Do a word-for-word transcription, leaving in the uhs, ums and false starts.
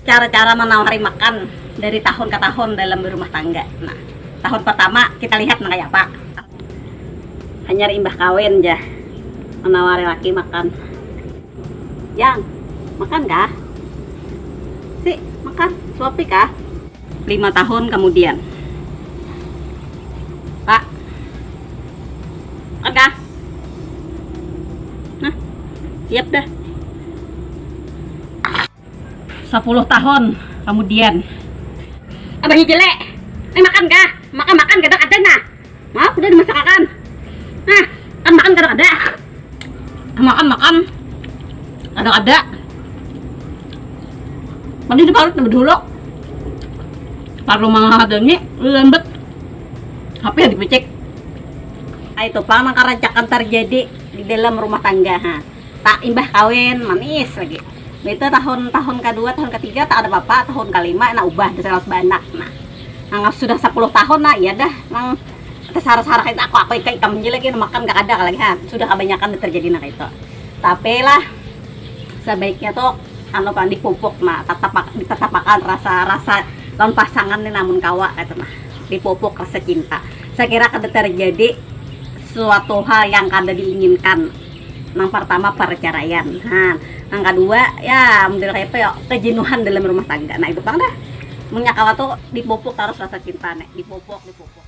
Cara-cara menawari makan dari tahun ke tahun dalam berumah tangga. Nah, tahun pertama kita lihat nang kaya apa. Hanyar imbah kawin ja menawari laki makan. Yang, makan kah? Si, makan, suapi kah? Lima tahun kemudian. Pak, makan kah? Nah, siap dah. Sepuluh tahun kemudian. Abah Ijil, eh, makan kah? Makan, makan, kadang ada nah. Maaf, udah dimasakakan. Nah, kan makan kadang ada. Makan, makan. Kadang ada. Tadi di parut lebih dulu. Parlu mangahadani, lembut. Tapi ya dipicik. Itu pang nang karajakan terjadi di dalam rumah tangga, ha. Tak imbah kawin, manis lagi. Itu tahun, tahun kedua, tahun ketiga tak ada apa-apa, tahun kelima nah ubah, ada salah banak. Nah, nang sudah sepuluh tahun nah, iya dah, nang tersarah-sarah itu aku, aku ikan ikam aja lagi, makan gak ada lagi, ha. Sudah kebanyakan terjadi nang itu. Tapi lah, sebaiknya tuh anu kan dipupuk nah, tetap, tetap akan rasa, rasa lawan pasangan nih namun kawa kata nah. Dipupuk rasa cinta. Saya kira kada terjadi suatu hal yang kada diinginkan. Nang pertama perceraian. Nah, nang kedua ya model kayak apa ya, kejenuhan dalam rumah tangga. Nah, itu pang dah. Mun nya kawa tuh dipupuk terus rasa cinta nih, dipupuk, dipupuk.